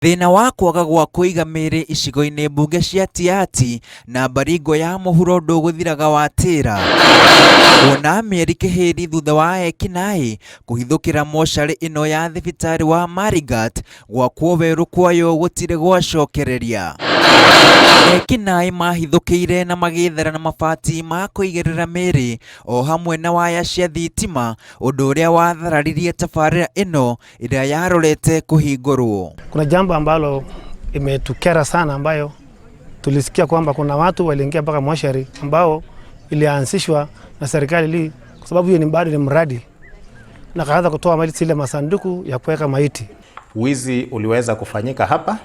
Thĩna wa kwaga gwa kũiga mĩĩrĩ icigo-inĩ mbunge cia Tiaty na Baringo ya mũhuro ndũgũthiraga watĩra. Kuona mĩeri kĩhĩri thutha wa ekinaĩ kũhithũkĩra mocarĩ ĩno ya thibitarĩ wa Marigat gwakwo werũ kwayo gũtirĩ gwacokereria. Ekinaĩ mahithũkĩire na magĩthara na mabati ma kũigĩrĩra mĩĩrĩ o hamwe na waya cia thitima ũndũ ũrĩa wathararirie tabarĩra ĩno ĩrĩa yarorete kũhingũrwo. Kuna jambo ambalo imetukera sana ambayo tulisikia kwamba kuna watu waliingia mpaka moshari ambao ilianzishwa na serikali li, kwa sababu hiyo ni bado ni mradi, na kaanza kutoa mali zile masanduku ya kuweka maiti. Wizi uliweza kufanyika hapa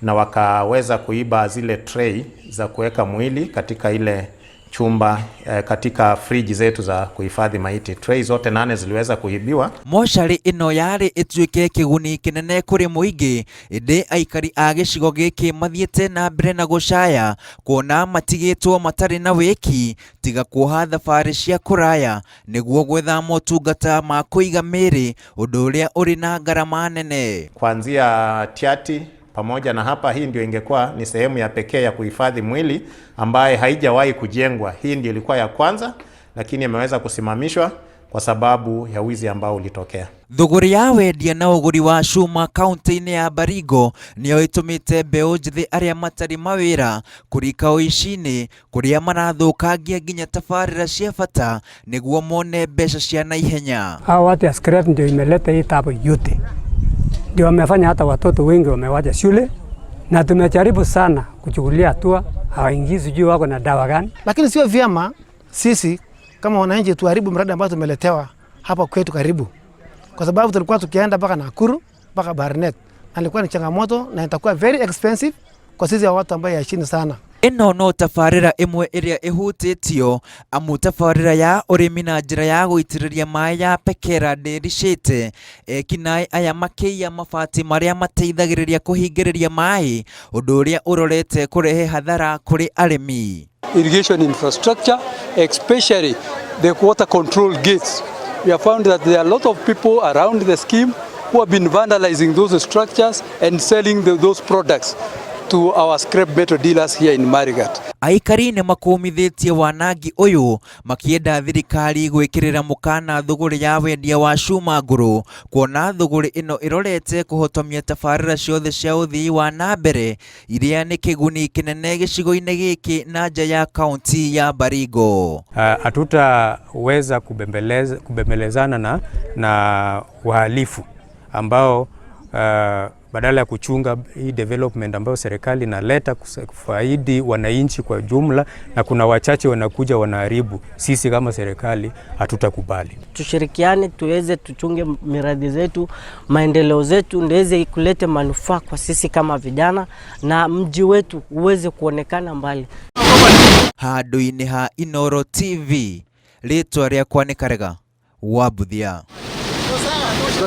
na wakaweza kuiba zile tray za kuweka mwili katika ile chumba katika friji zetu za kuhifadhi maiti. Tray zote 8 ziliweza kuibiwa. Mocarĩ ĩno yarĩ ĩtuĩke kĩguni kĩnene kũrĩ mũingĩ, ĩndĩ aikari a gĩcigo gĩkĩ mathiĩte na mbere na gũcaya kuona matigĩtwo matarĩ na wĩki tiga kuoha thabarĩ cia kũraya nĩguo gwetha motungata ma kũiga mĩĩrĩ, ũndũ ũrĩa ũrĩ na ngarama nene. Kuanzia Tiaty pamoja na hapa, hii ndio ingekuwa ni sehemu ya pekee ya kuhifadhi mwili ambaye haijawahi kujengwa. Hii ndio ilikuwa ya kwanza, lakini imeweza kusimamishwa kwa sababu ya wizi ambao ulitokea. Thũgũrĩ ya wendia na ũgũri wa cuma kaunti-inĩ ya Baringo nĩyo ĩtũmĩte mbeũ njĩthĩ arĩa matarĩ mawĩra kũrika ũici-inĩ kũrĩa marathũkangia nginya tabarĩra cia bata nĩguo mone mbeca cia naihenya. Hao watu ya scrap ndio imeleta hii tabu yote, ndio wamefanya hata watoto wengi wamewacha shule, na tumejaribu sana kuchukulia hatua, hawaingii, sijui wako na dawa gani. Lakini sio vyema sisi kama wananchi tuharibu mradi ambao tumeletewa hapa kwetu karibu, kwa sababu tulikuwa tukienda mpaka Nakuru mpaka Barnet, na ilikuwa ni changamoto na itakuwa very expensive kwa sisi watu ambao ya chini sana. Ĩno no tabarĩra ĩmwe ĩrĩa ĩhutĩtio amu tabarĩra ya ũrĩmi na njĩra ya gũitĩrĩria maĩ ya Pekera ndĩricĩte ekinaĩ aya makĩiya mabati marĩa mateithagĩrĩria kũhingĩrĩria maĩ ũndũ ũrĩa ũrorete kũrehe hathara kũrĩ arĩmi. Irrigation infrastructure, especially the water control gates. We have found that there are a lot of people around the scheme who have been vandalizing those structures and selling those products to our scrap metal dealers here in Marigat. Aikari nĩ makũmithĩtie wanangi ũyũ makĩenda thirikari gwĩkĩrĩra mũkana thũgũrĩ ya wendia wa cuma ngũrũ kuona thũgũrĩ ĩno ĩrorete kũhotomia tabarĩra ciothe cia ũthii wa na mbere iria nĩ kĩguni kĩnene gĩcigo-inĩ gĩkĩ na nja ya kaunti ya Baringo. Hatutaweza kubembelezana na wahalifu ambao badala ya kuchunga hii development ambayo serikali inaleta kufaidi wananchi kwa jumla, na kuna wachache wanakuja wanaharibu, sisi kama serikali hatutakubali. Tushirikiane tuweze tuchunge miradi zetu, maendeleo zetu, ndiweze kulete manufaa kwa sisi kama vijana na mji wetu uweze kuonekana mbali. Handũ-inĩ ha Inooro TV, rĩtwa rĩakwa nĩ Karega wa Mbuthia.